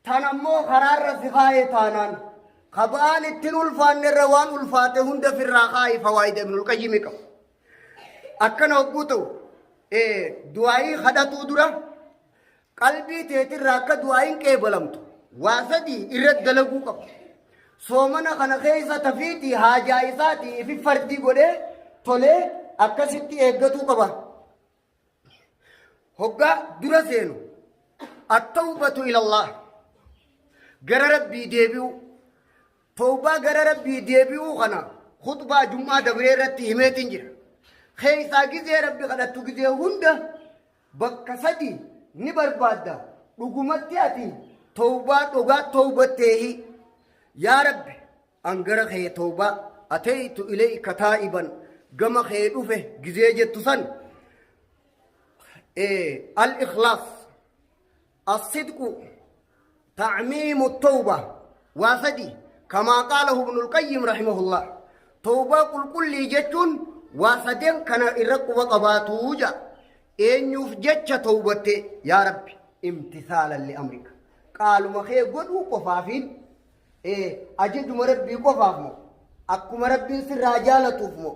Tan ammoo karaarra si kaa'e taanaan ka ba'aan ittiin ulfaanne irra waan ulfaate hunda firraa kaa'i fawaayida Ibnul Qayyimi qabu. Akkana hogguu ta'u du'aayii kadhatuu dura qalbii teetirraa akka du'aayiin qeebalamtu waa sadii irra dalaguu qabu. Soomana kana keessa tafiitii haajaa isaatii ifi fardii godhee tolee akkasitti eeggatuu qaba. Hoggaa dura seenu attawbatu ilallah gara rabbii deebi'uu tawbaa gara rabbii deebi'uu kana khutbaa jum'aa dabree irratti himeetiin jira. Keessaa gizee rabbi kadhattu gizee hunda bakka sadi ni barbaadda dhugumatti ati tawbaa dhugaa tawbatteehi yaa rabbi An gara kee tawbaa ataytu ilayka taa'iban gama kee dhufe gizee jettu san al-ikhlaas as-sidqu ta'miimu tawba waa sadi kamaa qaalahu ibnul qayyim rahimahullah tawbaa qulqullii jechuun waa sadeen kana irra quba qabaatuu ja'a eenyuuf jecha tawbatte yaa rabbi imtisaalan li amrika qaaluma kee godhuu qofaafiin Ee, ajajuma Rabbii qofaaf moo? Akkuma Rabbiin sirraa jaalatuuf moo?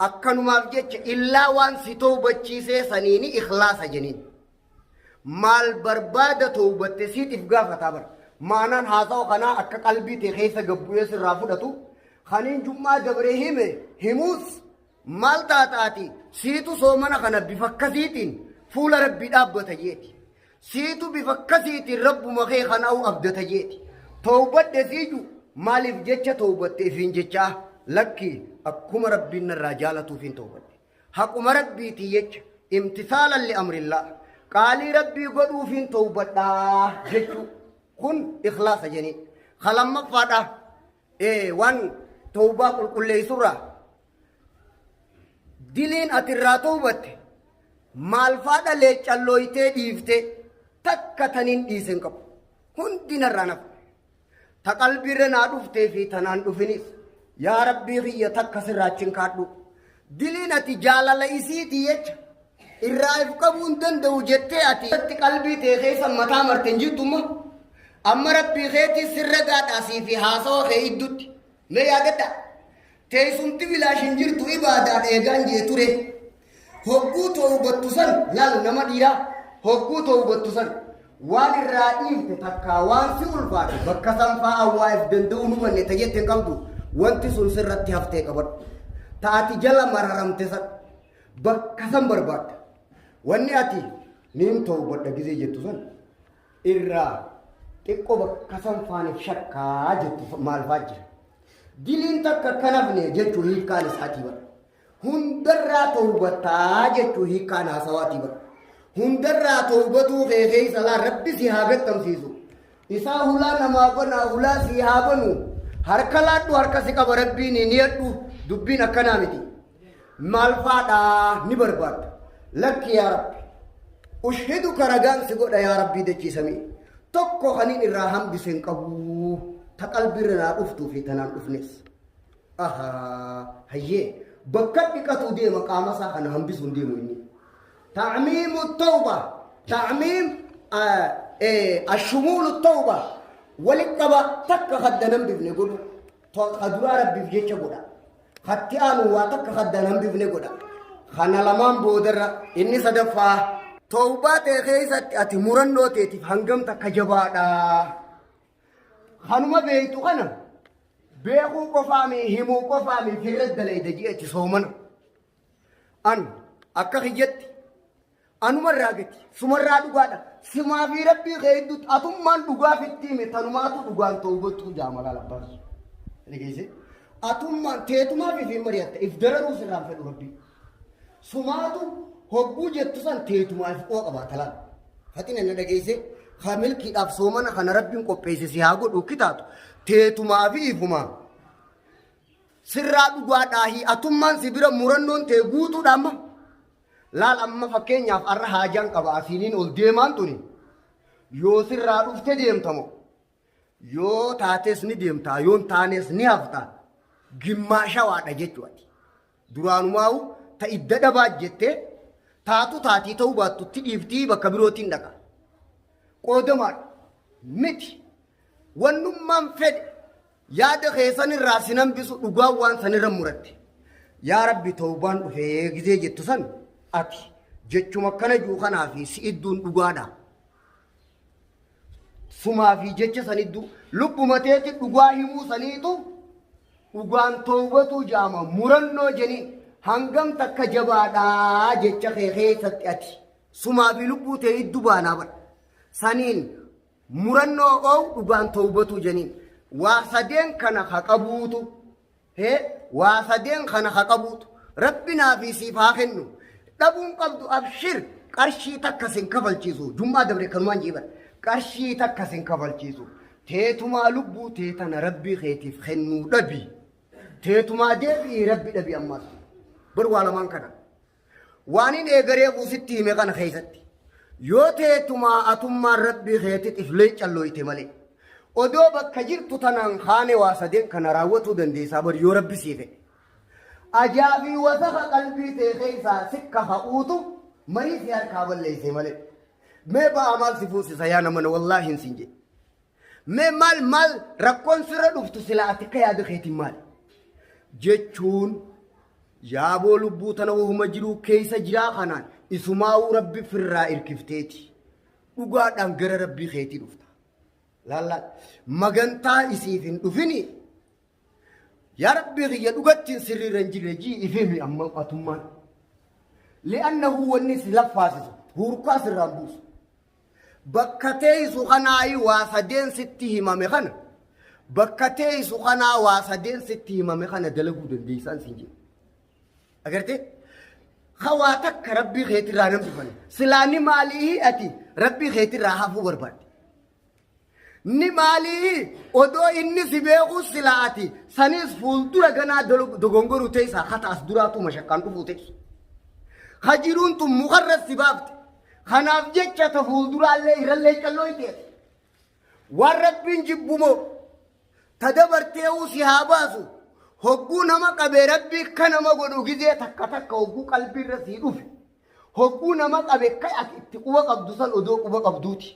Akkanumaaf jecha illaa waan si towbachiisee saniini ikhlaasa jeniin. Maal barbaada towbatte siit if gaafataa bara. Maanaan haasawa kanaa akka qalbii tee keessa gabbu'ee sirraa fudhatu kaniin jum'aa dabree hime himuus maal taata ati siitu soomana kana bifa akkasiitiin fuula Rabbii dhaabbata jeeti. Siitu bifa akkasiitiin Rabbuma kee kanaa'u abdata jeeti. Towbadhe siiju maaliif jecha towbatte ifiin jechaa lakki akkuma Rabbiin narraa jaalatuufiin towbadhe. Haquma Rabbiitii jecha imtisaalan li amrillaa qaalii Rabbii godhuufiin towbadhaa jechuu kun ikhlaasa jenii. Ka lammaffaadha waan towbaa qulqulleessurraa Diliin ati irraa towbatte maal faadha leeccallooytee dhiifte takka taniin dhiise hin qabu. Hundi narraa nafa. Ta qalbiirra naa dhuftee fi tanaan dhufinis yaa rabbii kiyya takka sirraa achi hin kaadhu. Diliin ati jaalala isiitii jecha irraa if qabuu hin danda'u jettee ati itti qalbii tee keessa mataa marte hin jirtumma. Amma rabbii keetii sirra gaadhaa sii fi haasawa kee iddutti. Mee yaadadhaa. Teessumti bilaash hin jirtu ibaadaadha eegaan jee ture. Hogguu towbattu san laal nama dhiiraa hogguu towbattu san waan irraa dhiifte takkaa waan si ulfaate bakka san fa'aa waa if danda'uu nu banne ta jette hin qabdu wanti sun sirratti haftee qabadhu. Ta ati jala mararamte san bakka san barbaadda. Wanni ati niin towbadha gizee jettu san irraa xiqqoo bakka san faaniif shakkaa jettu maal fa'aa jira. Diliin takka akka nafne jechuu hiikkaan isaatii bara. Hundarraa towbattaa jechuu hiikkaan haasawaatii bara. Hundarraa towbatuu kee keessa laa rabbi si haa gattamsiisu. Isaa hulaa namaa banaa hulaa si haa banu. Harka laadhu harka si qaba rabbiin ni yadhu dubbiin akkanaa miti. Maal faadhaa ni barbaadda. Lakki yaa rabbi. Ushiduka ragaan si godha yaa rabbii dachii samii. Tokko kaniin irraa hambise hin qabu. Ta qalbiirra naa dhuftuu fi tanaan dhufnes. Ahaa hayyee bakka dhiqatuu deema qaama isaa kana hambisuu hin deemu inni. Ta'miimu tawba ta'miim ashumuulu tawba walitti qaba takka kaddan hambifne godhu. Ka duraa rabbiif jecha godha. Katti aanu waa takka kaddaan hambifne godha. Kana lamaan boodarra inni sadaffaa tawbaa ta'e keessatti ati murannoo teetiif hangam takka jabaadha. Kanuma beektu kana beekuu qofaami himuu qofaami firra dalayda je'eeti soomana. An akka kiyyatti Anuma irraa gati. Sumarraa dhugaadha. Simaa fi rabbii kee gidduutti atummaan dhugaa fitti hime tanumaatu dhugaan tawbattuu jaama laala abbaan. Dhageesse? Atummaan teetumaaf ifiin mari'atta. If dararuu sirraan fedhu rabbii. Sumaatu hogguu jettu san teetumaa if quba qabaata laala. Faxina na dhageesse? Ka milkiidhaaf soomana kana rabbiin qopheesse si haa godhu kitaatu. Teetumaa fi ifumaa. Sirraa dhugaa dhaahii atummaan si bira murannoon tee guutuudha amma. Laal amma fakkeenyaaf arra haajaan qaba asiiniin ol deemaan tuni yoo sirraa dhufte deemtamo yoo taates ni deemtaa yoo hin taanes ni hafta gimmaashawaadha jechuu ati. Duraanumaa'u ta idda dhabaa jettee taatu taatii ta'uu baattutti dhiiftii bakka birootiin dhaqa. Qoodamaadha. Miti. Wannummaan fedhe yaada keessan irraa sin hambisu dhugaan waan sanirra muratte. Yaa Rabbi tawbaan dhufee gizee jettu san ati jechuma akkana jiru kanaa fi si idduun dhugaadha. Sumaa fi jecha san idduu lubbuma teeti dhugaa himuu saniitu dhugaan tawbatuu jaama murannoo jeniin hangam takka jabaadhaa jecha kee keessatti ati sumaa fi lubbuu tee iddu baanaa bara. Saniin murannoo oow dhugaan tawbatuu jeniin waa sadeen kana ha qabuutu hee waa sadeen kana ha qabuutu rabbi naa fi siif haa kennu dhabuun qabdu abshir qarshii takka sin kafalchiisu jum'aa dabre kanumaan jeeban qarshii takka sin kafalchiisu teetumaa lubbuu tee tana rabbii keetiif kennuu dhabi teetumaa deebi'ii rabbi dhabi ammas bar waa lamaan kana Waanin eegaree kuu sitti hime kana keessatti yoo teetumaa atummaan rabbii keetitif leeccallooyte malee odoo bakka jirtu tanaan kaane waa sadeen kana raawwatuu dandeessaa bar yoo rabbi sii fedhe. Ajaa fi wasaka qalbii tee keessaa sikka ha'uutu marii si harkaa balleesse malee. Mee ba'aa maal si fuusisa yaa namana wallaahi hin sin jedhe. Mee maal maal rakkoon sirra dhuftu silaa ati akka yaada keetiin maali? Jechuun yaaboo lubbuu tana wahuma jiruu keessa jiraa kanaan isumaa'uu rabbi firraa irkifteeti. Dhugaadhaan gara rabbii keetii dhufta. Laallaa magantaa isiif hin dhufini. Yaa rabbii kiyya dhugattiin sirriirra hin jirre jii ifimi amma atummaan. Li'annahu wanni si laffaasisu huurkaa sirraan buusu. Bakka teessu kanaayi waa sadeen sitti himame kana bakka teessu kanaa waa sadeen sitti himame kana dalaguu dandeessaan siin jedhe. Agartee? Hawaa takka rabbii keetirraa nan dhufan. Silaa ni maalii ati rabbii keetirraa hafuu barbaadde. Ni maalii odoo inni si beeku silaa ati sanis fuuldura ganaa dogongoruu teessaa hata as duraatu mashaqqaan dhufuu teessu. Hajiruun tun mukarra si baafte. Kanaaf jecha ta fuulduraallee irrallee calloo iteeti. Waan rabbiin jibbumoo ta dabartee'uu si haa baasu. Hogguu nama qabee rabbii akka nama godhu gizee takka takka hogguu qalbiirra sii dhufe. Hogguu nama qabe akka ati itti quba qabdu san odoo quba qabduuti.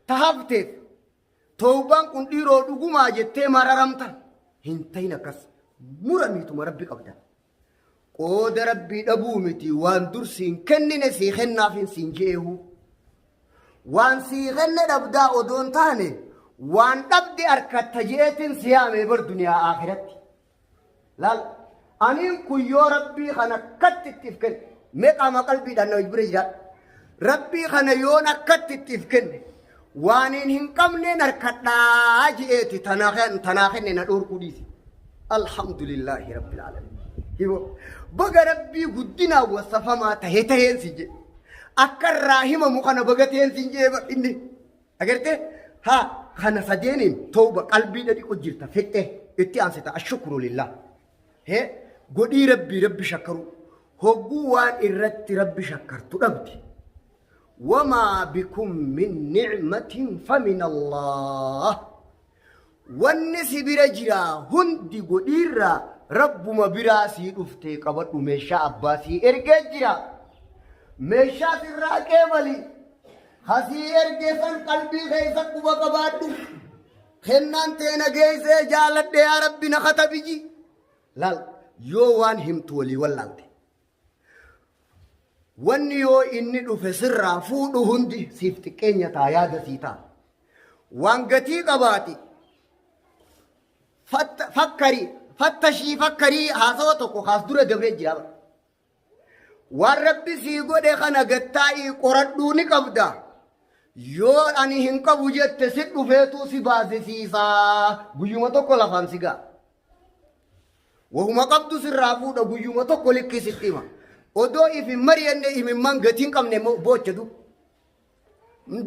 Ta hafteef towbaan kun dhiiroo dhugumaa jettee mararamta hin ta'in akkas muramiituma rabbi qabda. Qooda rabbii dhabuu miti waan dur siin kennine sii kennaafin siin je'eehu. Waan sii kenne dhabdaa odoon taane waan dhabde arkatta je'eetin si yaamee bar duniyaa aakiratti. Laal aniin kun yoo rabbii kana akkatti itti if kenne mee qaama qalbiidhaan na bira jiraadha. Rabbii kana yoon akkatti itti if kenne waaniin hin qabneen harkadhaa je'eeti tanaa kenne na dhoorkuu dhiisi. Alhamdulillaahi rabbil aalamiin. Hiboo baga rabbii guddinaan wasafamaa tahee taheen si jedhe. Akka irraa himamu kana baga taheen si jedhe inni. Agartee haa kana sadeeniin tooba qalbii dhadhiqu jirta fixxe itti aansita ashukuru lillah. Hee godhii rabbii rabbi shakkaruu. Hogguu waan irratti rabbi shakkartu dhabde. Wamaa bikum min ni'matin famin Allah. Wanni si bira jiraa hundi godhiirraa rabbuma biraa sii dhuftee qabadhu meeshaa abbaa sii ergee jira. Meeshaa sirraa qeebali. Hasii ergee san qalbii keessa quba qabaadhu. Kennaan tee na geessee jaaladhe yaa rabbi na katabiji. Laal yoo waan himtu walii wallaalte. Wanni yoo inni dhufe sirraa fuudhu hundi siif xiqqeenya ta'a yaada sii ta'a. Waan gatii qabaati. Fakkarii fattashii fakkarii haasawa tokko kaas dura dabree jira. Waan rabbi sii godhe kana gattaa'ii qoradhuu ni qabda. Yoo ani hin qabu jette si dhufeetuu si baasisiisaa. Guyyuma tokko lafaan si ga'a. Wahuma qabdu sirraa fuudha guyyuma tokko likkii sitti hima. Odoo if hin mari'anne imimmaan gatii hin qabne immoo boocha du.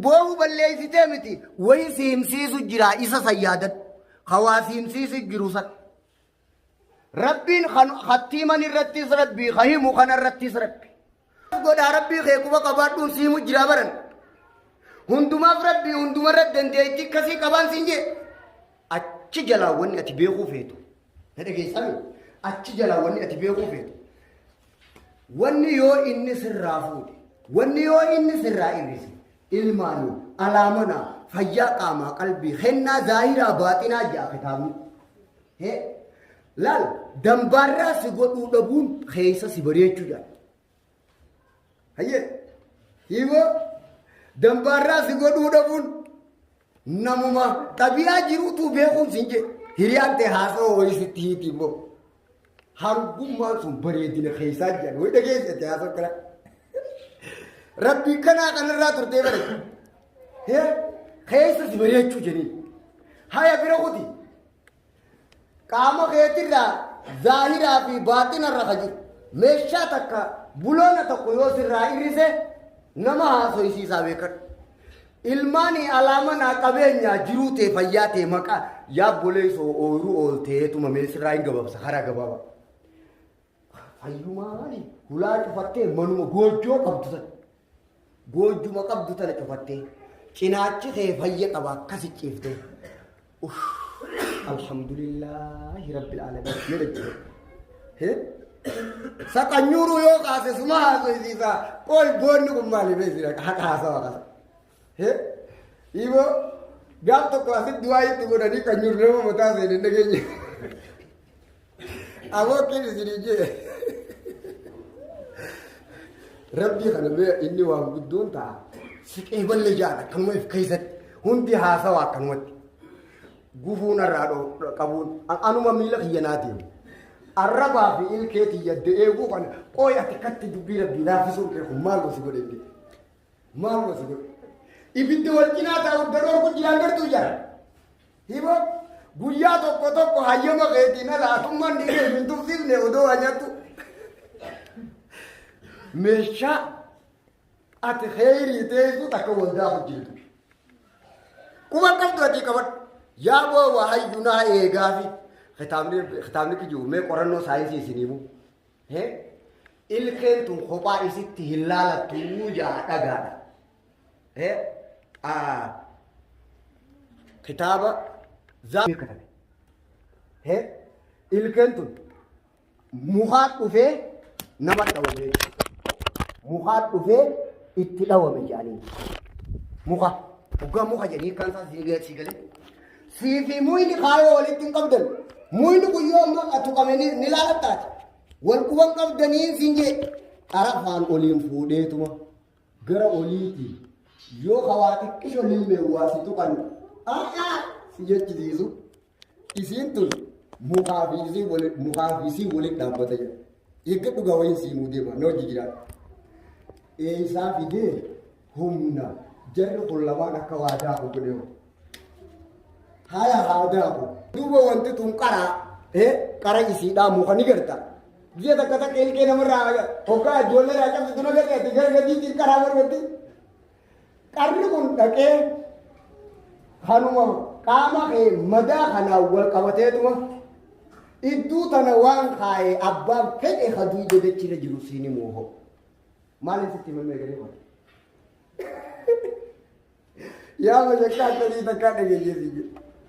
Boohuu balleessitee miti wayi si himsiisu jira isa san yaadadhu. Hawaa si himsiisu jiru san. Rabbiin hattiiman irrattis rabbii ka himu kana irrattis rabbi. Godhaa rabbii kee quba qabaadhuun si himu jira baran. Hundumaaf rabbii hundumarra dandeettii akkasii qabaan siin jee. Achi jalaa wanni ati beekuu feetu. Na dhageessami? Achi jalaa wanni ati beekuu feetu. Wanni yoo inni sirraa fuudhe, wanni yoo inni sirraa irrise, ilmaanii, alaa manaa, Fayyaa qaamaa qalbii kennaa zaahiraa baaxinaa ja'a kitaabni. Hee laal dambaarraa si godhuu dhabuun keessa si bareechuu ja'a. Hayyee hiimoo dambaarraa si godhuu dhabuun namuma xabiyaa jiruutu beekuun sin jedhe hiriyaan ta'e haasawa wayii sitti hiiti immoo. Hangummaan sun bareedina keessaa jedhan wayii dhageessite haasawa kana. Rabbii kanaa kanarraa turtee bare. Hee keessa si bareechuu jedhanii. Haya bira kuti. Qaama keetirraa zaahiraa fi baaxinarra ka jiru. Meeshaa takka buloona tokko yoo sirraa irrise nama haasoysiisaa beekadhu. Ilmaanii alaa manaa qabeenyaa jiruu tee fayyaa tee maqaa yaa obboleessoo ooyiruu oolteetuma mee sirraa hin gabaabsa karaa gabaabaa. Fayyumaa maali? Hulaa cufattee manuma goojjoo qabdu sana. Goojjuma qabdu tana cufattee cinaachi kee fayya qaba akkasi ciiftee. Uff alhamdulillaahi rabbil aalamiin jedha jiru. Hee? Saqanyuuruu yoo kaase suma haasofsiisa. Qoy boonni kun maali beeksisa haqa haasawa kasa. Hee? Iboo gaaf tokko asitti du'aa itti godhanii qanyuur nama mataa seene hin dhageenye. Aboo kin isinii jee. Rabbii kana mee inni waan guddoon ta'a. Siqee balle jaan akkanuma if keessatti hundi haasawa akkanumatti. Gufuu narraa qabuun anuma miila kiyya naa deemu. Arrabaa fi ilkee tiyya eeguu kana qooy ati katti dubbii rabbii laaffisuun kee kun maal si godhe inni? Maal si godhe? Ibiddi wal cinaa taa'u dadhoo kun jiraan gartuu jira. Hima guyyaa tokko tokko hayyama keetiin ala atummaan dhiiree hin tufsiifne odoo waa nyaattu. Meeshaa ati kheyrii teessu takka waldaa hojjetu. Quba qabdu ati qabadhu. Yaa boo waa hayyunaa eegaafi. Kitaabni kitaabni kijibu mee qorannoo saayinsii isin himu. Hee? Ilkeen tun kophaa isitti hin laalattu jaa dhagaadha. Hee? Ah, Kitaaba zaa katabe. Hee? Ilkeen tun mukaa dhufee nama dhawame. Mukaa dhufee itti dhawame jedhanii. Muka. Dhugaa muka jedhanii kan isaa sii galee. Sii fi muyni kaayoo walitti hin qabdan. Muyni kun yoo amma tuqame ni laalattaati. Wal quban qabdanii siin jee. Xarafaan oliin fuudheetuma gara oliitii yoo hawaa xiqqisho lilmeen waa si tuqan a'aa si jechisiisu. Isiin tun mukaa fi isiin wali mukaa fi isiin walitti dhaabbata jedha. Eeggadhu gaa wayiin sii himuu deema na hojii jiraadha. Eessaa fidee humna jarri kun lamaan akka waa daaku godhe hoo. Haya haa daaku. Duuba wanti tun qaraa qara isiidhaa muka ni garta. Ji'a takka takka ilkee namarraa hoggaa ijoollee irraa cabsitu na garta gara gadiitiin qaraa barbaaddi. Qarri kun dhaqee kanuma qaama kee madaa kanaan wal qabateetuma idduu tana waan kaa'e abbaan fedhe haduu dodachirra jiru siin himuu hoo. Maaliin sitti himamee garee kun? Yaa mashakkaa akkasii takkaa dhageessee si jedhe.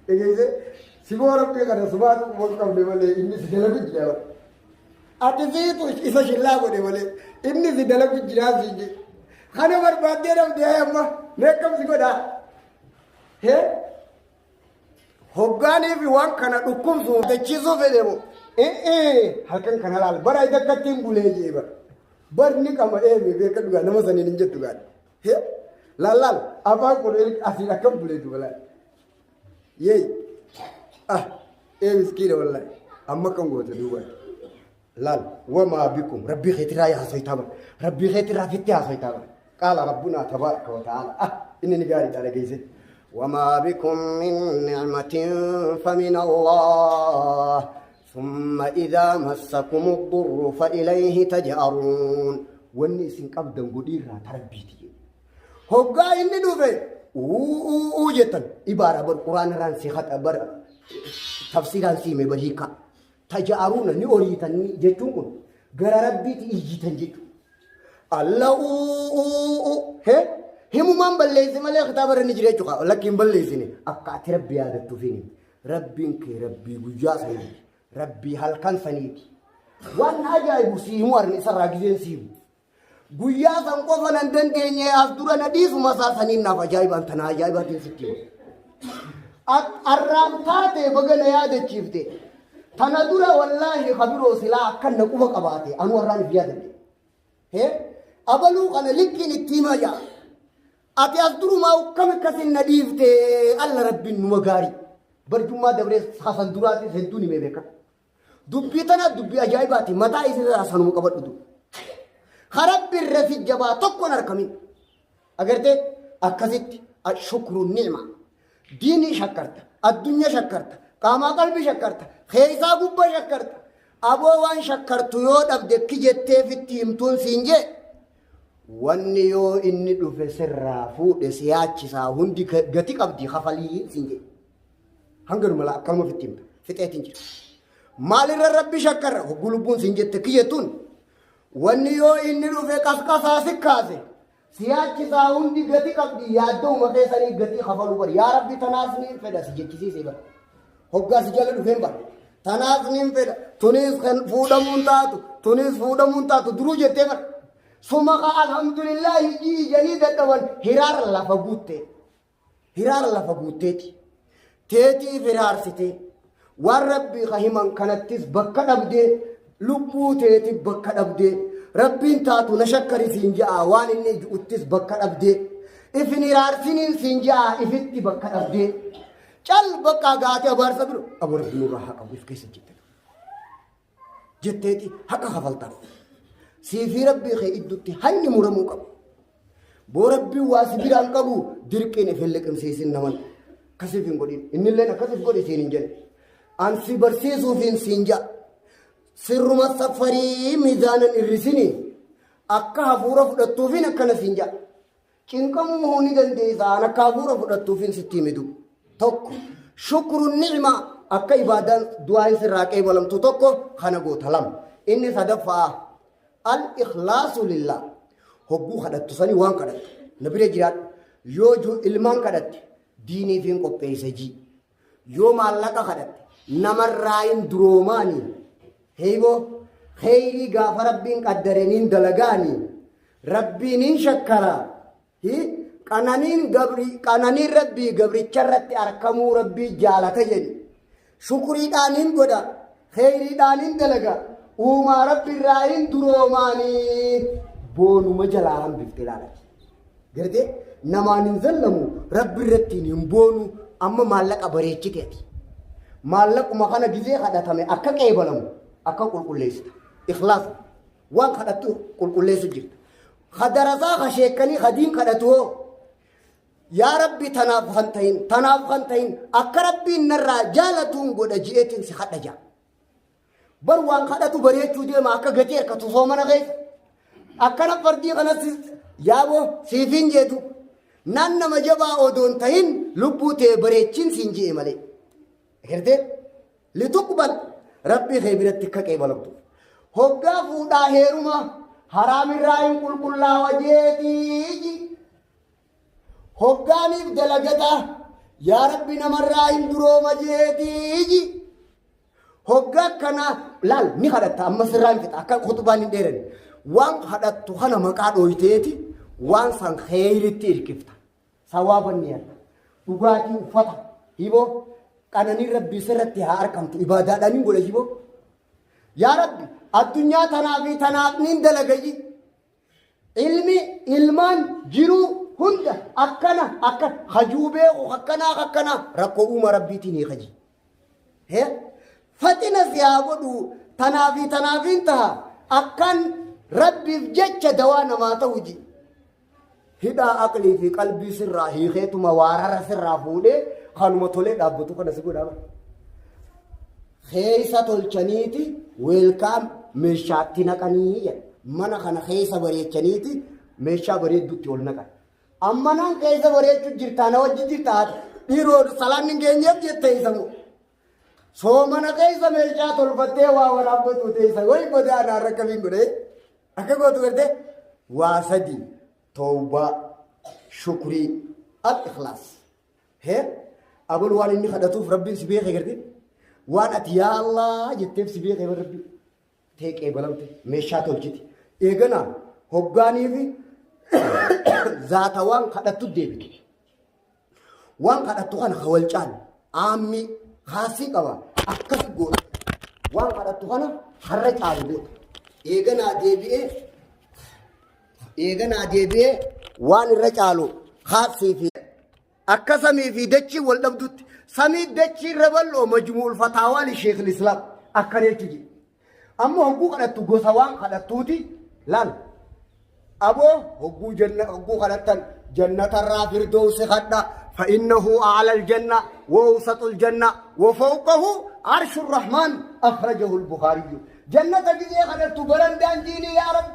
Dhageessee siboo rabbii kana sumaatu quba hin qabne malee inni si dalagu jira. Ati siitu isa shillaa godhe malee inni si dalagu jiraa siin jedhe. Kana barbaaddee dhabdee amma meeqam si godhaa? Hee? Hoggaanii fi waan kana dhukkubsu dachiisuu fedhe moo? Halkan kana laal bara idakkatti hin bulee jee bara. Barni qama eemi beeka dhugaa nama saniin hin jettu gaadha. Hee? Laal laal afaan kun asiin akkam bulee duuba laal. Yeey. Ah ee miskiina wallahi. Amma akkam goote duuba. Laal wamaa bikum rabbii keetirraa haasoytaa bara. Rabbii keetirraa fitti haasoytaa bara. Qaala rabbunaa tabaaraka wa ta'aala. Ah inni ni gaariidha dhageesse. Wamaa bikum min ni'matin famin Allah. Summa idhaa massakum ad-durru fa ilayhi taj'aruun. Wanni isin qabdan godhiirraa ta rabbiiti jedhe. Hoggaa inni dhufe uu jettan ibaara bar quraana irraan si haxa bar tafsiiraan si hime bar hiikaa. Taja'aruuna ni oriitan jechuun kun gara rabbiiti iyyitan jechuudha. Alla uu he himumaan balleesse malee kitaaba irra ni jira jechuudha. Lakki hin balleessine akka ati rabbi yaadattuuf hin rabbiin kee rabbii guyyaa saniiti rabbii halkan saniiti. Waan ajaa'ibu si himu arni isarraa gizeen si himu. Guyyaa san qofa nan dandeenye as dura na dhiisuma isaa saniin naaf ajaa'ibaan tana ajaa'ibaatiin sitti hima. Arraam taate baga na yaadachiifte. Tana dura wallaahi kabiroo silaa akkan na quba qabaate anuu arraan if yaadadhe. Hee abaluu kana likkiin itti himaa jaa. Ati as durumaa ukkam akkasin na dhiifte alla rabbiin numa gaarii. Barjummaa dabree hasan duraatis hedduun himee beeka. Dubbii tana dubbii ajaa'ibaati mataa isirraa sanuma qabadhu du. Karabbi irra si jabaa tokkoon arkamin. Agartee akkasitti shukru ni'ma. Diinii shakkarta, addunyaa shakkarta, qaamaa qalbii shakkarta, keessaa gubbaa shakkarta. Aboo waan shakkartu yoo dhabde ki jettee fitti himtuun siin jee. Wanni yoo inni dhufe sirraa fuudhe si yaachisaa hundi gati qabdi kafalii siin jee. Hanganuma laa akkanuma fitti himta. Fixeetiin jira. Maalirra rabbi shakkarra hogguu lubbuun siin jette kiyyattuun wanni yoo inni dhufe qasqasaa si kaase si yaachisaa hundi gati qabdi yaaddooma keessanii gatii kafaluu bar yaa rabbi tanaas niin fedha si jechisiisee bar hoggaa si jala dhufeen bar tanaas niin fedha tunis kan fuudhamuun taatu tunis fuudhamuun taatu duruu jettee bar suma ka alhamdulillaahi ijanii dadhaban hiraara lafa guutte. Hiraara lafa guutteeti. Teetiif hiraarsitee waan rabbii ka himan kanattis bakka dhabdee lubbuu teetiif bakka dhabdee rabbiin taatu na shakkari siin ja'a waan inni ju'uttis bakka dhabdee ifin hiraarsiniin siin ja'a ifitti bakka dhabdee cal bakka gaate abaarsa biro aboo rabbi nurraa haa qabu if keessa jette jetteeti haqa kafaltaaf. Siifii rabbii kee iddutti hanni muramuu qabu. Boo rabbiin waa si biraan qabu dirqiin if hin liqimsiisin naman. Akkasiif hin godhin. Innilleen akkasiif godhi siin hin jenne. An si barsiisuufiin siin ja'a. Sirruma safarii miizaanan irrisini akka hafuura fudhattuufiin akkana siin ja'a. Cinqamuu hoo ni dandeessa an akka hafuura fudhattuufin sitti hime dubu. Tokko shukru ni'ma akka ibaadaan du'aan sirraa qeebalamtu tokko kana goota lama. Inni sadaffaa al ikhlaasu lillah. Hogguu kadhattu sanii waan kadhattu. Na bira jiraadhu. Yoo ilmaan kadhatte diiniif hin qopheessa jii. Yoo maallaqa kadhatte namarraa hin duroomaani. Heyboo kheyrii gaafa rabbiin qaddareniin dalagaani. Rabbiin hin shakkara. Hi qananiin gabri qananiin rabbii gabricha irratti arkamuu rabbii jaalata jedhi. Shukuriidhaan hin godha. Kheyriidhaan hin dalaga. Uumaa rabbi irraa hin duroomaani. Boonuma jalaa hambifte ilaalati. Gartee namaan hin zallamu rabbi irratti hin boonu amma maallaqa bareechite ati. Maallaquma kana gizee kadhatame akka qeebalamu akka qulqulleessita. Ikhlaasa waan kadhattu qulqulleessu jirta. Ka darasaa ka sheekkanii ka diin kadhatu hoo yaa rabbi tanaaf kan ta'in tanaaf kan ta'in akka rabbiin narraa jaalatuun godha ji'eetiin si kadha jaa. Bar waan kadhatu bareechuu deema akka gatii harkatu soomana keessa. Akkana fardii kanas yaaboo siif hin jeetu. Naan nama jabaa odoon tahin lubbuu tee bareechin siin je'e malee. Agartee? Lituqbal rabbii kee biratti akka qeebalamtu. Hoggaa fuudhaa heeruma haraamirraa hin qulqullaawa jeetii. Hoggaaniif dalagata yaa rabbi namarraa hin durooma jeetii. Hoggaa akkanaa laal ni kadhatta amma sirraa hin fixa akka kutubaan hin dheeranne. Waan kadhattu kana maqaa dhooyteeti waan san kheyritti irkifta. Sawaaba ni yaadda. Dhugaatii uffata hiboo qananiin rabbii sirratti haa arkamtu ibaadaadhaan hin godha hiboo. Yaa rabbi addunyaa tanaa fi tanaaf niin dalagayyi. Ilmi ilmaan jiruu hunda akkana akka hajuu beeku akkanaa akkanaa rakkoo uuma rabbiitiin hiikaji. Hee faxina si haa godhu tanaa fi tanaafiin taha akkan rabbiif jecha dawaa namaa ta'u ji. Hidhaa aqlii fi qalbii sirraa hiikeetuma waarara sirraa fuudhee kanuma tolee dhaabbatu kana si godhaa bara. Keessa tolchaniiti weelkaam meeshaatti naqanii jedha. Mana kana keessa bareechaniiti meeshaa bareedduutti ol naqan. Amma naan keessa bareechuu jirtaa na wajji jirtaa ati dhiiroo salaan hin geenyeef jette isa moo. Soomana keessa meeshaa tolfattee waa waraabbatu teessa wayi badaa naan rakkamiin godhee akka gootu gartee waa sadi tawbaa shukrii al ikhlaas. Hee abal waan inni kadhatuuf rabbiin si beekee gartee waan ati yaa Allah jetteef si beekee bar rabbi tee qeebalamte meeshaa tolchiti. Eegana Hoggaanii fi zaata waan kadhattu deebite. Waan kadhattu kana ka wal caalu aammii haasii qaba akkas goota. Waan kadhattu kana har'a caalu goota. Eeganaa deebi'ee eeganaa deebi'ee waan irra caalu haasii fi Akka samii fi dachiin wal dhabdutti samii dachii irra bal'oo majmu'ul fataawaa li sheekh islaam akkana jechu jedhe. Amma hogguu kadhattu gosa waan kadhattuuti laal. Aboo hogguu janna hogguu kadhattan jannatarraa firdoosi kadha فإنه أعلى الجنة وأوسط الجنة وفوقه عرش الرحمن أخرجه البخاري جنة جزء خدت برندان ديني يا رب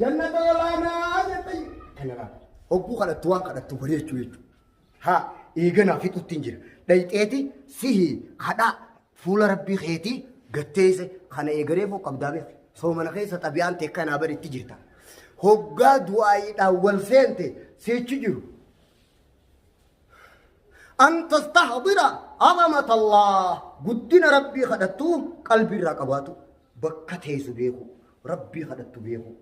جنة ولانا كنا Hogguu kadhattu waan kadhattu bareechuu jechuudha. Haa eeganaa fixutti hin jira. Dhayxeeti sihi kadhaa fuula rabbii keetii gatteesse kana eegaree foo qabdaa beek. Soomana keessa xabiyaan tee kanaa baritti jirta. Hoggaa du'aayiidhaan wal seente siichi jiru. An tastahdira azamata Allah guddina rabbii kadhattu qalbii irraa qabaatu bakka teessu beeku rabbii kadhattu beeku.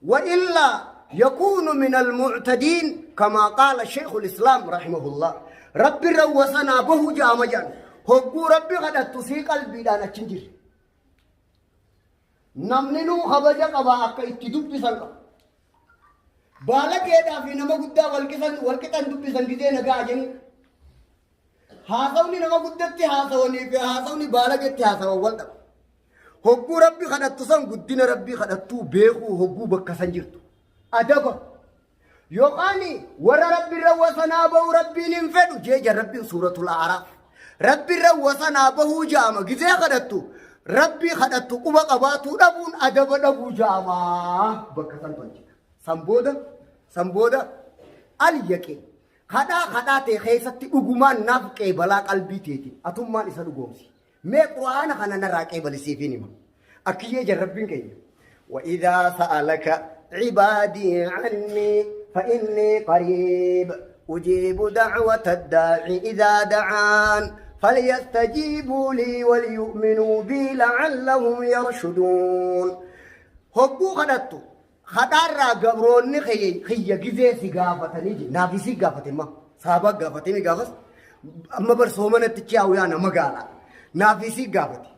وإلا يكون من المعتدين كما قال شيخ الإسلام رحمه الله ربي روسنا به جامجان هقو ربي قد تسي قلبي دانا تنجر namni nuu kabaja qaba akka itti dubbisan qaba. Baala keedhaa fi nama guddaa walqixan dubbisan gizee nagaa jenni. Haasawni nama guddatti haasawanii fi haasawni baalagetti haasawan wal dhaba. Hogguu Rabbi kadhattu san guddina Rabbii kadhattuu beekuu hogguu bakka san jirtu. Adaba. Yookaan warra Rabbi irra wasanaa bahu Rabbiin hin fedhu jeeja Rabbiin suuratul A'raaf. Rabbi irra wasanaa bahuu jaama gizee kadhattu Rabbii kadhattu quba qabaatuu dhabuun adaba dhabuu jaama bakka san tolchita. San booda san booda al yaqeen Kadhaa kadhaa tee keessatti dhugumaan naaf qeebalaa qalbii teetiin atummaan isa dhugoomsi. Mee qur'aana kana narraa qeebali siifin hima. Akkiyyee jan rabbiin keenya. وإذا سألك عبادي عني فإني قريب أجيب دعوة الداعي إذا دعان فليستجيبوا لي وليؤمنوا بي لعلهم يرشدون هبو خدتو Kadhaarraa gabroonni kiyya gizee si gaafatanii je naaf isii gaafate ma saabaa gaafatee gaafas amma bar soomanatti chi'aawu yaa nama gaala naaf isii gaafate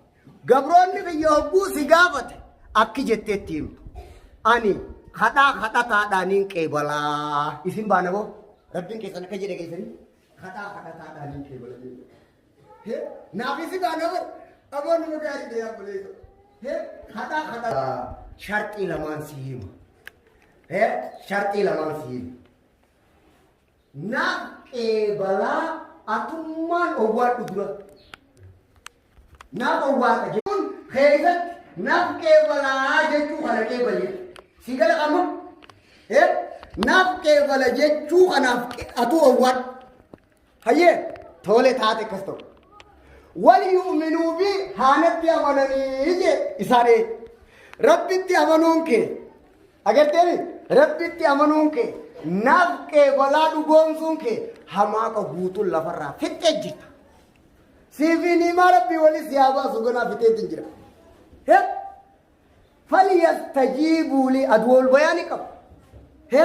gabroonni kiyya hogguu si gaafate akki jetteetti himtu ani kadhaa kadhataadhaaniin qeebalaa isin baana boo rabbiin keessan akka jedhe keessanii kadhaa kadhataadhaaniin qeebala jedhe naaf isi baana bar aboo nama gaarii dha yaa buleessa Kadhaa kadhaa sharxii lamaan si hima. Sharxii lamaan si hima. Naaf qeebalaa atummaan owwaadhu dura. Naaf owwaadha jechuun keessatti naaf qeebalaa jechuu kana qeebali. Si gala amma? Naaf qeebala jechuu kanaaf atuu owwaadhu. Hayyee tole taate akkas ta'u. Wal yu'minuu bi haanatti amananii jee isaan ee. Rabbitti amanuun kee agarteemi rabbitti amanuun kee naaf qeebalaa dhugoomsuun kee hamaaqa guutuun lafarraa fixxee jirta. Siifi niimaa rabbii walis yaa baasu ganaa fixeetiin jira. Hee falyastajiibuu lii adwool bayaani qabu. He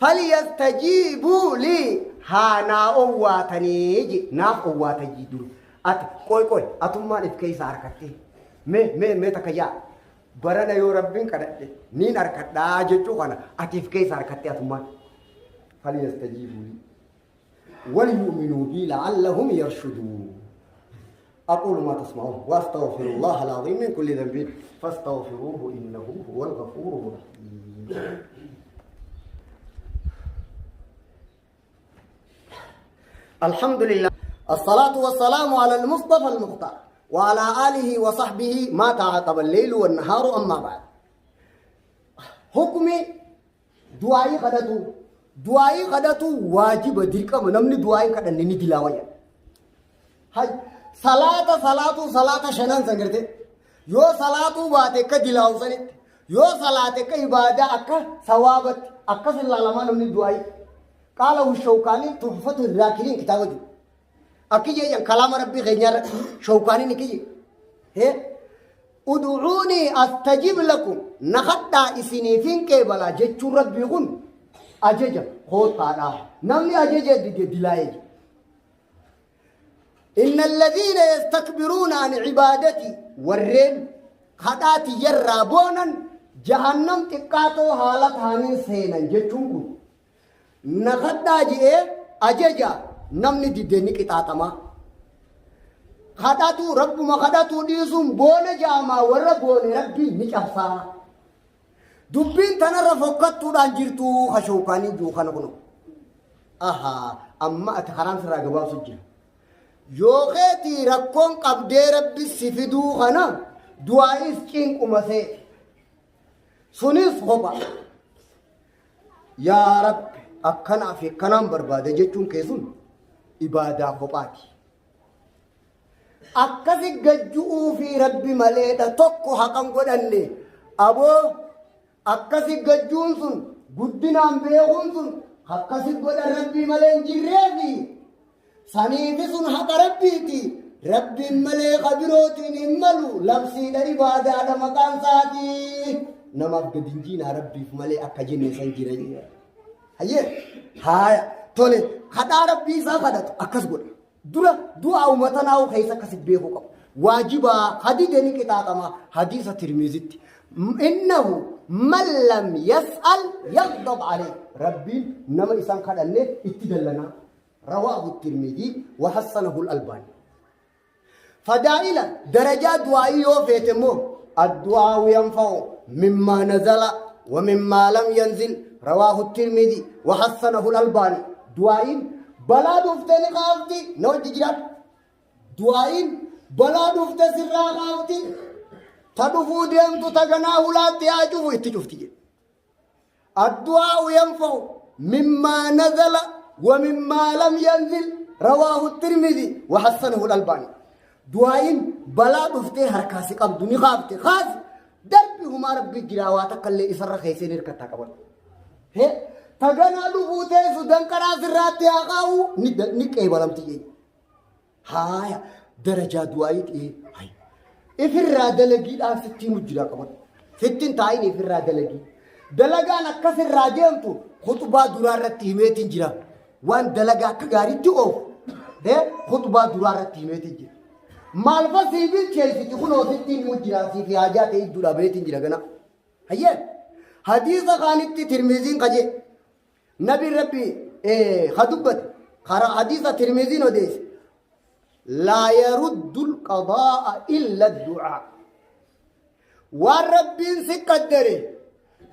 falyastajiibuu lii haa naa owwaatanii je naaf owwaata jii dura. Ati qoy qoy atummaan if keessa harkattee mee mee mee takka yaa barana yoo rabbiin kadhadhe niin harkadhaa jechuu kana ati if keessa harkattee atummaan. Falyastajiibuu lii. وليؤمنوا بي لعلهم يرشدون أقول ما تسمعون وأستغفر الله العظيم من كل ذنب فاستغفروه إنه هو الغفور الرحيم الحمد لله الصلاة والسلام على المصطفى المختار وعلى آله وصحبه ما تعاقب الليل والنهار أما بعد حكمي Du'aa'ii kadhatuu. Du'aa'ii kadhatuu waajiba dirqama namni du'aa'ii hin kadhanne ni dilaawa jedha. Hay salaata salaatuu salaata shanan san gartee yoo salaatuu baate akka dilaawu sanitti yoo salaate akka ibaadaa akka sawaabatti akkas ilaalamaa namni du'aa'ii. Qaala shawkaanii tuhfatu raakiriin kitaaba jiru. Akki jeejan kalaama rabbii keenyaa irratti shawkaaniin ikki jee. Ud'uunii astajib lakum na kadhaa isiniifin qeebalaa jechuun Rabbii kun ajaja koottaadha. Namni ajaja dide dilaa'ee jira. Inna alladhiina yastakbiruuna an cibaadatii warreen kadhaa tiyyarraa boonan jahannam xiqqaatoo haala ta'aniin seenan jechuun kun na kadhaa je'ee ajaja namni dide ni qixaaxama. Kadhatuu rabbuma kadhatuu dhiisuun boona ja'amaa warra boone rabbiin ni cabsaa. Dubbiin tanarra fokkattuudhaan jirtu kashookaanii jiru kana kuno. Ahaa amma ati karaan sirraa gabaabsu jira. Yoo keetii rakkoon qabdee rabbi si fiduu kana du'aa'is cinquma seeti. Sunis kopha. Yaa Rabbi akkanaa fi akkanaan barbaada jechuun kee sun ibaadaa kophaati. Akkasi gajju'uu fi Rabbi maleedha tokko haqan godhanne aboo akkasi gajjuun sun guddinaan beekuun sun akkasi godhan Rabbii malee hin jirreefi saniifi sun haqa Rabbiiti. Rabbiin malee ka birootiin hin malu labsiidha ibaadaadha maqaan isaatii. Namaaf gadi hin jiinaa Rabbiif malee akka jenne san jira. Hayyee haaya tole kadhaa Rabbii isaa kadhatu akkas godha. Dura du'a uummata naa'u keessa akkasi beekuu qabu. Waajibaa hadide ni qixaaxama hadiisa Tirmizitti. Innahu man lam yas'al yaghdab alayh. Rabbiin nama isaan kadhanne itti dallanaa. Rawaahu Tirmizii wa hassanahu al-Albaani. Fadaa'ila darajaa du'aa'ii yoo feete immoo addu'aa'u yanfa'u mimmaa nazala wa mimmaa lam yanzil rawaahu Tirmizii wa hassanahu al-Albaani. Du'aa'iin balaa dhuftee ni kaafti na wajji jiraadhu. Du'aa'iin balaa dhufte sirraa kaafti ta dhufuu deemtu ta ganaa hulaatti haa cufu itti cufti jedhe. Addu'aa'u yanfa'u mimmaa nazala wa mimmaa lam yanzil rawaahu Tirmidhi wa hassanahu al-Albaani. Du'aa'iin balaa dhuftee harkaa si qabdu ni kaafte kaasi darbi humaa rabbi jiraa waa takka illee isarra keessee ni hirkattaa qaban. He taganaa dhufuu teessu danqaraa sirraatti haa kaa'u ni qeebalamti jechuudha. Haaya darajaa du'aayii ta'ee hayi. Ifirraa dalagiidhaan sitti himu jira qabadhu. Sitti hin taa'in ifirraa dalagii. Dalagaan akkas irraa deemtu khutbaa duraa irratti himeetiin jira. Waan dalagaa akka gaariitti oofu khutbaa duraa irratti himeetiin jira. Maalfa sii bilcheessiti kunoo sitti himu jira siif haajaa ta'e idduudhaa baheetiin jira gana. Hayyee hadiisa kaanitti Tirmiziin kajee Nabiin Rabbi ka dubbate karaa hadiisa Tirmiziin odeesse laa yaruddul qadaa'a illa du'aa. Waan Rabbiin si qaddare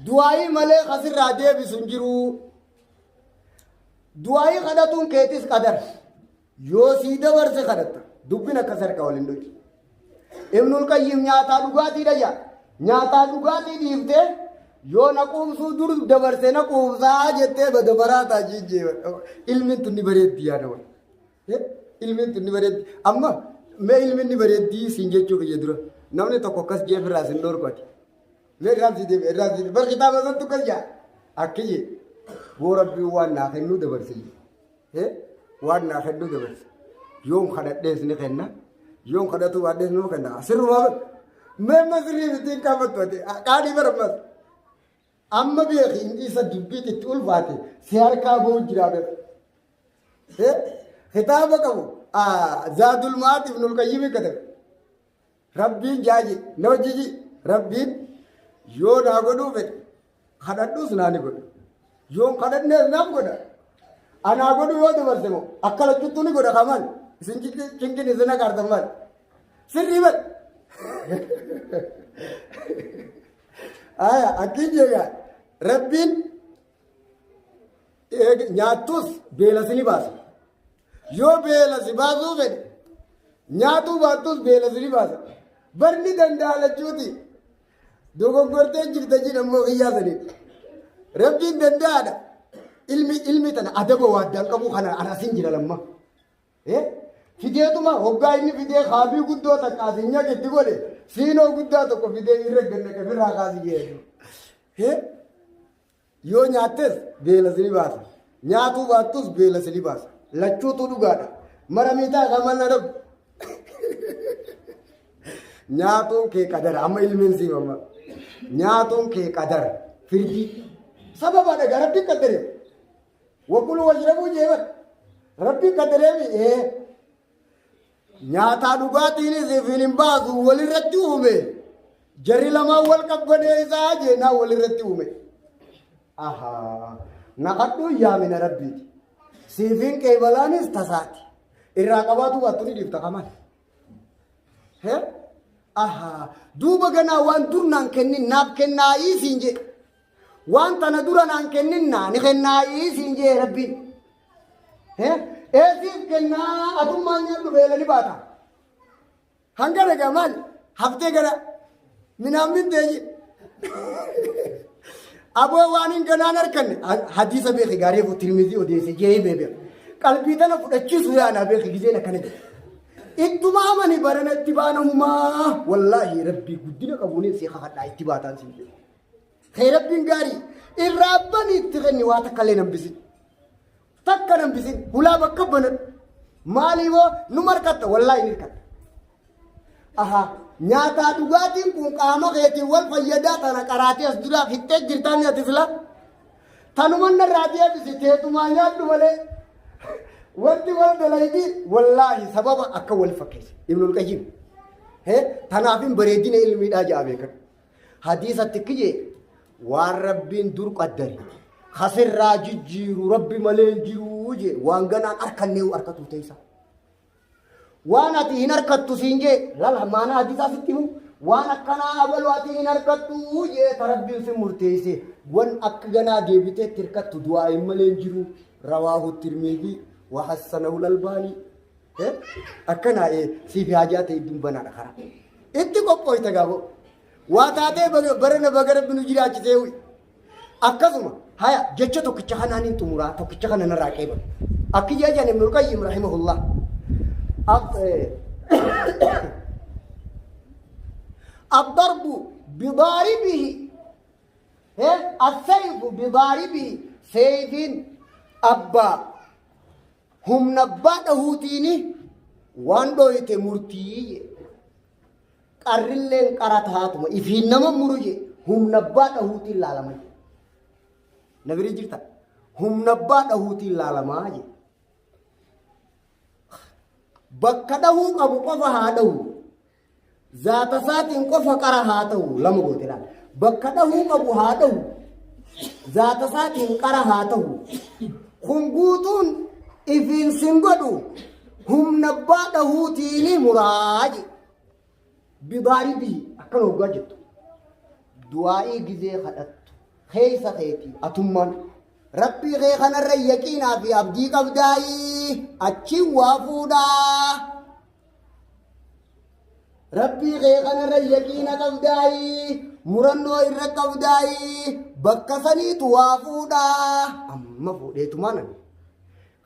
du'aayii malee kasirraa deebisu hin jiru. Du'aayii kadhatuun keetis qadar. Yoo sii dabarse kadhatta. Dubbin akkas harka wal hin dhoytu. Ibnul Qayyim nyaataa dhugaatiidha jaa. Nyaataa dhugaatii dhiiftee yoo na quubsuu dur dabarse na quubsaa jettee bada maraataa jijjee. Ilmiin tun ni bareeddi yaada wal. Ilmiin tun ni bareeddi. Amma mee ilmiin ni bareeddi siin jechuu kiyya dura. Namni tokko akkas jee firraa sin dhorkati. Mee irraan sii deebi'e irraan sii deebi'e. Bar kitaaba santu akkas jaa. Akki jee. Boo rabbiin waan naa kennuu dabarse jee. Waan naa kennuu dabarse. Yoon kadhadhees ni kenna. Yoon kadhatu baadhees ni kenna. Sirrumaa bar. Mee amma sirrii miti hin qaafattu ati. Qaanii bara ammas. Amma beeki inni isa dubbiit itti ulfaate si harkaa ba'u jira beeku. Kitaaba qabu Zaadul Ma'aad Ibnul Qayyim katabe. Rabbiin jaaji na hojiji Rabbiin yoo naa godhuu fedhe kadhadhuus naa ni godha. Yoon kadhadhees naaf godha. Anaa godhuu yoo dabarse moo akka lachuttuu ni godha kamal isin cinqin isin agaartan maal sirrii bal. Aya akkin jeegaa Rabbiin nyaattus beela si ni baasa. Yoo beela si baasuu fedhe nyaatuu baattus beela si ni baasa. Barni danda'a lachuuti. Dogoggortee jirta jedha immoo kiyyaa saniin. Rabbiin danda'aadha. Ilmi ilmi tana adaba waaddaan qabu kana ana asin jira lamma. Fideetuma hoggaa inni fidee kaabii guddoo takka asin nyaqa itti godhe siinoo guddaa tokko fidee irra gannaqe firraa kaasi jedhu. Yoo nyaattes beela si ni baasa. Nyaatuu baattus beela si ni baasa. Lachuutu dhugaadha. Maramii ta'a kan mana dhabu. Nyaatuun kee qadara amma ilmiin siif amma. Nyaatuun kee qadara firdii. Sababa dhagaa rabbiin qaddaree. Wakulu washrabuu jeebat. Rabbiin qaddaree ee. Nyaataa dhugaatiinis ifiin hin baasu walirratti uume. Jarri lamaan wal qabbaneessaa jennaan walirratti uume. Ahaa. Naqadhuun yaamina rabbiiti. Siifiin qeebalaanis tasaati. Irraa qabaatu baattu ni dhiifta kamal. He? Ahaa. Duuba ganaa waan dur naan kennin naaf kennaayii siin jee. Waan tana dura naan kennin naa ni kennaayii siin jee rabbiin. He? Eesiif kennaa atummaan nyaadhu beela ni baata. Hanga dhagaa maal? Haftee gara minaan mintee jee. Aboo waan hin ganaan harkanne hadiisa beeki gaarii fu tirmizii odeesse jee himee beeka. Qalbii tana fudhachiisu yaanaa beeki gizeen akkana jedhe. Ittuma amani barana itti baana humaa wallaahi rabbii guddina qabuun si kakadhaa itti baataan siin jedhu. Kee rabbiin gaarii irraa bani itti kenni waa takka illee nambisin. Takka nambisin hulaa bakka banadhu. Maaliifoo nu markatta wallaahi ni hirkatta. Aha nyaataa dhugaatiin kun qaama keetiin wal fayyadaa tana qaraatee as duraa fixxee jirtaan ati sila. Tanuman narraa deebisi teetumaa nyaadhu malee. Wanti wal dalaydi wallaahi sababa akka wal fakkeesse. Ibnul Qayyim. Tanaaf hin bareedina ilmiidhaa ja'a beekan. Hadiisatti kiyye waan rabbiin dur qaddare kasirraa jijjiiru rabbi malee hin jiruu jee waan ganaan harkannee harkatu teessa. Waan ati hin harkattu siin jee lala maanaa hadiisaa sitti himu waan akkanaa abalu ati hin harkattu jee ta rabbiin si murteesse wan akka ganaa deebitee itti hirkattu du'aa'iin malee hin jiru rawaahu tirmiidii wa hassanahu albaanii. Akkanaa siif haajaa ta'e idduun banaadha karaa. Itti qophooyta gaafoo. Waa taatee barana baga rabbi nu jiraachisee wi. Akkasuma haya jecha tokkicha kanaan hin xumuraa tokkicha kana narraa qeebalu. Akki jedhan Ibnul Qayyim rahimahullah. Addarbu bidaaribihi assayfu bidaaribihi seeyfiin abbaa humna abbaa dhahuutiini waan dhooyte murtii jedhe. Qarrilleen qara taatuma ifiin nama muru jee humna abbaa dhahuutiin laalama jee. Na bira jirta humna abbaa dhahuutiin laalamaa jee. Bakka dhahuu qabu qofa haa dhahu. Zaata isaatiin qofa qara haa ta'u lama goote laala. Bakka dhahuu qabu haa dhahu. Zaata isaatiin qara haa ta'u. Kun guutuun ifiin sin godhu humna abbaa dhahuutiini muraa jedhe. Bidaaribii akkana hoggaa jettu. Du'aa'ii gizee kadhattu keessa keetii atummaan rabbii kee kanarra yaqiinaa fi abdii qabdaayii achiin waa fuudhaa. Rabbii kee kanarra yaqiina qabdaayii murannoo irra qabdaayii bakka saniitu waa fuudhaa. Amma fuudheetumaan ani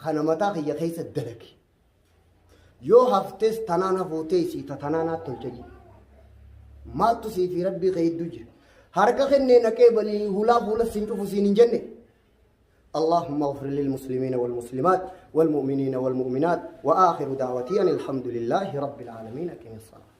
kana mataa kiyya keessa dalage. Yoo haftes tanaan hafuu teessii ta tanaan haa tolcha jedhe. Maaltu sii fi rabbii kee hedduu jira. Harka kennee naqee balii hulaa fuula siin cufu siin hin jenne. اللهم اغفر للمسلمين والمسلمات والمؤمنين والمؤمنات وآخر دعوتي أن الحمد لله رب العالمين أقم الصلاة.